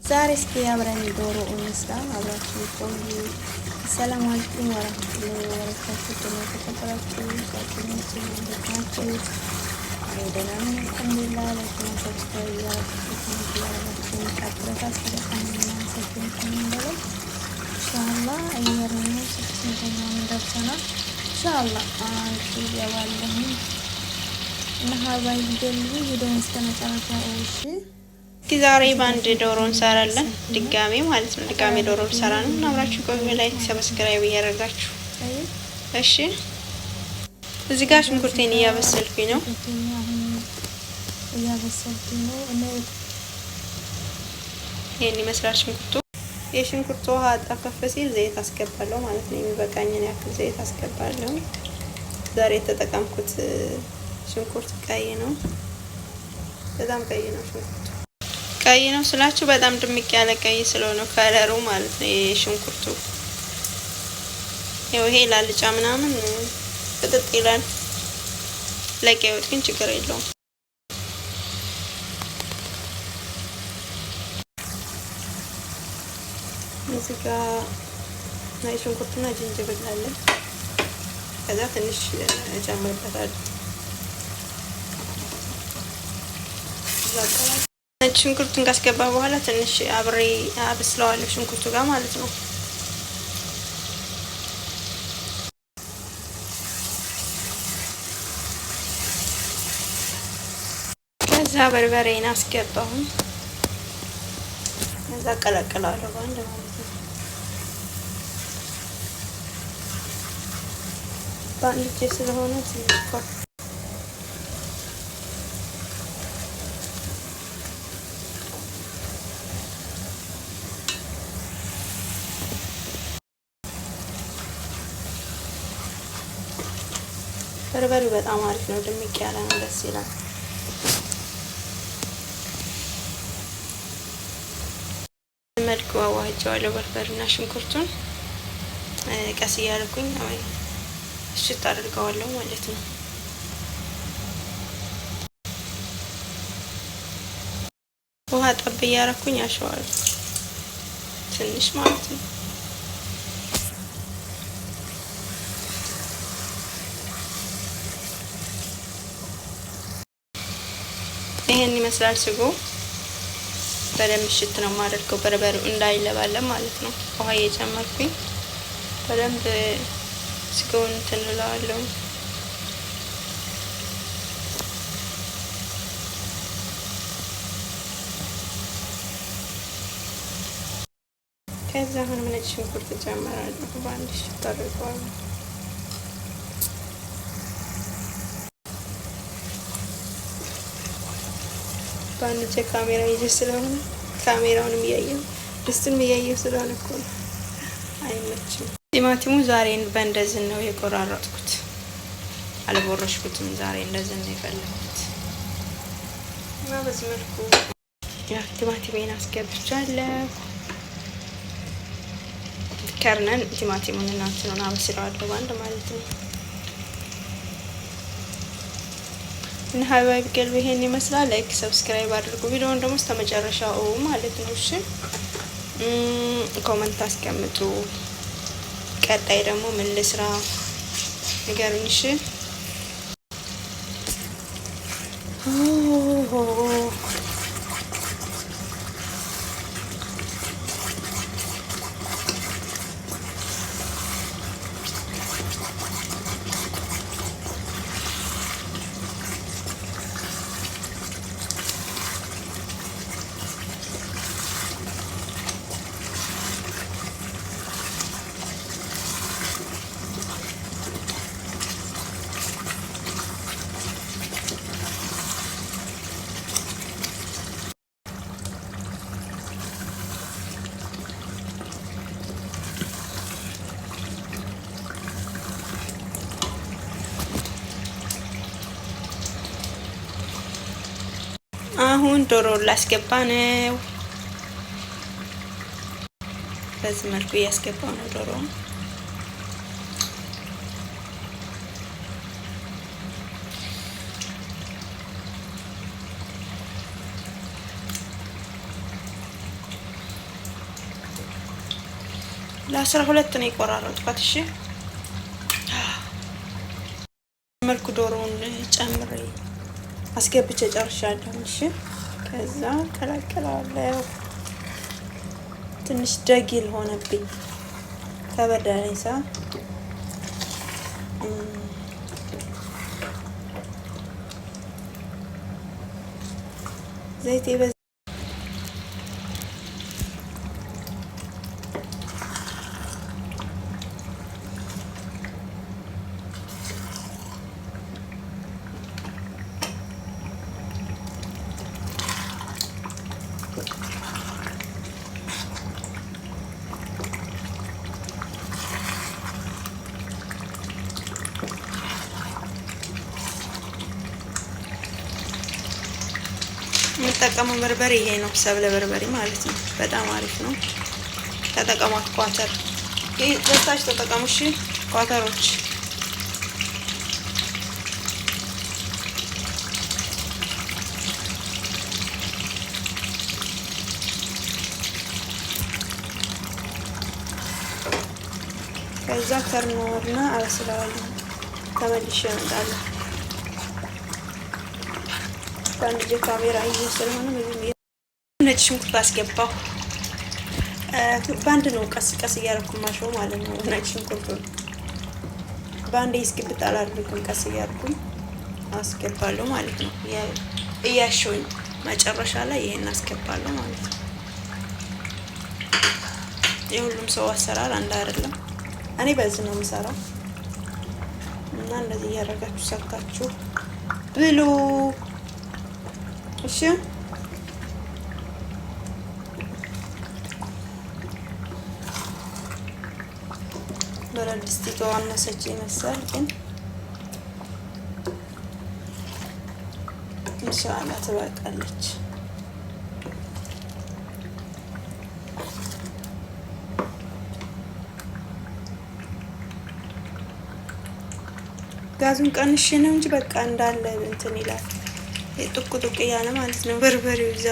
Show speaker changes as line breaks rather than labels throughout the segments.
ዛሬ እስኪ አብረን ዶሮ እንስራ። አብራችሁ ቆዩ። ሰላም አለይኩም ወራህመቱላሂ ወበረካቱ። ተከበራችሁ ጓደኞቼ እንዴት ናችሁ? እኔ ደህና ነኝ አልሐምዱሊላህ። Like ና subscribe እያደረጋችሁ comment እያደረጋችሁ አበረታቱ። በጣም የምናመሰግን ከምንም በላይ ኢንሻአላህ እየሄድን ነው። 600 ደርሰናል። ኢንሻአላህ 1000 እገባለሁኝ እና ሀባይ ገልቢ ቪዲዮውን እስከ መጨረሻ እሺ።
እስኪ ዛሬ በአንድ ዶሮ እንሰራለን ድጋሜ ማለት ነው። ድጋሜ ዶሮ እንሰራ ነው እና አብራችሁ ቆዩ። Like subscribe እያደረጋችሁ እሺ። እዚህ ጋር ሽንኩርቴን እያበሰልኩኝ ነው።
እያበሰልኩኝ ነው።
ይሄን ይመስላል ሽንኩርቱ። የሽንኩርቱ ውሃ ጠፈፍ ሲል ዘይት አስገባለሁ ማለት ነው። የሚበቃኝን ያክል ዘይት አስገባለሁ። ዛሬ የተጠቀምኩት ሽንኩርት ቀይ ነው። በጣም ቀይ ነው ሽንኩርቱ። ቀይ ነው ስላችሁ በጣም ድምቅ ያለ ቀይ ስለሆነ ከለሩ ማለት ነው የሽንኩርቱ። ያው ይሄ ላልጫ ምናምን ፍጥጥ ይላል። ለቀይ ወጥ ግን ችግር የለውም። እዚህ ጋር ነጭ ሽንኩርትና ጅንጅብል አለ። ከዛ ትንሽ እጨምርበታለሁ። ነጭ ሽንኩርቱን ካስገባ በኋላ ትንሽ አብሬ አብስለዋለሁ ሽንኩርቱ ጋር ማለት ነው። ከዛ በርበሬን አስገባሁኝ። ከዛ ቀላቅለዋለሁ በአንድ ማለት ነው። በአንድ እጄ ስለሆነ ትንሽ በርበሬው በጣም አሪፍ ነው። ድምቅ ያለ ነው። ደስ ይላል። መልኩ አዋህጀዋለሁ በርበሬና ሽንኩርቱን ቀስ እያደረኩኝ እሽት አድርገዋለሁ ማለት ነው። ውሃ ጠብ እያደረኩኝ አሸዋለሁ ትንሽ ማለት ነው። ይሄን ይመስላል ስጎ። በደንብ እሽት ነው የማደርገው፣ በርበሬው እንዳይለባለብ ማለት ነው። ውሃ እየጨመርኩኝ በደንብ ስጎውን እንትን እለዋለሁ። ከዛ አሁንም ነጭ ሽንኩርት እጨምራለሁ። በአንድ እሽት አድርገዋለሁ። በአንድ እጄ ካሜራ ይዤ ስለሆነ ካሜራውንም እያየሁ ድስቱንም እያየሁ ስለሆነ እኮ ነው አይመችም። ቲማቲሙ ዛሬ በእንደዚህ ነው የቆራረጥኩት፣ አልቦረሽኩትም። ዛሬ እንደዚህ ነው የፈለኩት እና በዚህ መልኩ ያ ቲማቲሜን አስገብቻለሁ። ከርነን ቲማቲሙን እና እንትኑን አበስለዋለሁ በአንድ ማለት ነው። እና ሀቢብ ገልብ ይሄን ይመስላል። Like subscribe አድርጉ። ቪዲዮውን ደግሞ እስከ መጨረሻው ማለት ነው። እሺ comment አስቀምጡ። ቀጣይ ደግሞ ምን ልስራ ንገሩኝ። እሺ አሁን ዶሮ ላስገባ ነው። በዚህ መልኩ እያስገባው ነው ዶሮ። ለ12 ነው የቆራረጥኳት። እሺ መልኩ ዶሮውን ጨምሬ አስገብቼ ጨርሻለሁ። እሺ ከዛ ቀላቅለዋለሁ። ትንሽ ደጊል ሆነብኝ ከበዳለኝ ሳ ዘይት የምጠቀመው በርበሬ ይሄ ነው። ሰብለ በርበሬ ማለት ነው። በጣም አሪፍ ነው። ተጠቀሟት። ኳተር ገዝታችሁ ተጠቀሙ። እሺ ኳተሮች ከዛ ከርኖርና አበስለዋለሁ። ተመልሼ እመጣለሁ። በአንድ እጄ ካሜራ ይዤ ስለሆነ ብዙም ነጭ ሽንኩርት አስገባሁ። በአንድ ነው ቀስ ቀስ እያደረኩ ማሸው ማለት ነው። ነጭ ሽንኩርቱን በአንድ እስኪብጥ አላደርግም፣ ቀስ እያደረኩኝ አስገባለሁ ማለት ነው። እያሸውኝ መጨረሻ ላይ ይሄን አስገባለሁ ማለት ነው። የሁሉም ሰው አሰራር አንድ አይደለም። እኔ በዚህ ነው የምሰራው እና እንደዚህ እያደረጋችሁ ሰርታችሁ ብሉ። እሺ ብረት ድስቲቷ አነሰች ይመስላል፣ ግን ኢንሻአላህ ትበቃለች። ጋዙን ቀንሼ ነው እንጂ በቃ እንዳለ እንትን ይላል፣ ጡቅ ጡቅ እያለ ማለት ነው በርበሬው እዛ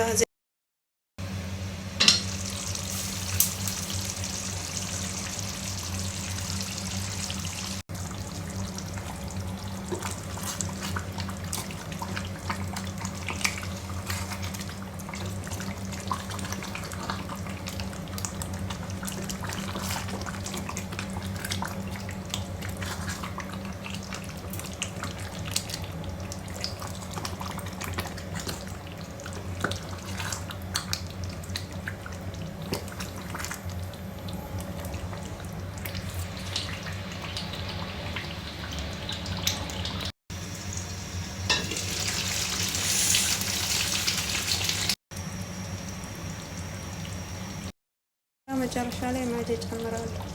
መጨረሻ ላይ ማጅ ጨምራለሁ።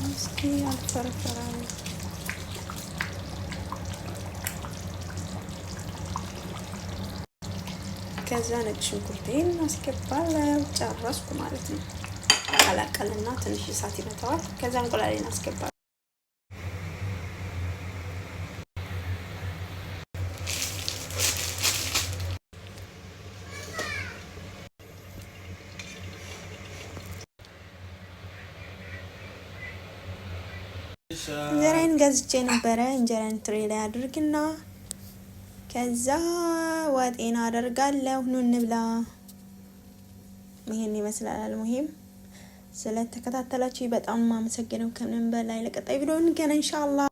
እስኪ አልፈረፈራለሁ። ከዛ ነጭ ሽንኩርቴን አስገባለሁ። ጨረስኩ ማለት ነው። ቀላቀልና ትንሽ እሳት ይመታዋል። ከዛ እንቁላሌን አስገባለሁ። እንጀራዬን ገዝቼ ነበረ። እንጀራን ትሬ ላይ አድርግና ከዛ ወጤን አደርጋለሁ። ኑ እንብላ። ይሄን ይመስላል። አልሙሂም ስለተከታተላችሁ በጣም ማመሰግነው ከምንም በላይ። ለቀጣይ ቪዲዮ እንገናኝ ኢንሻአላህ።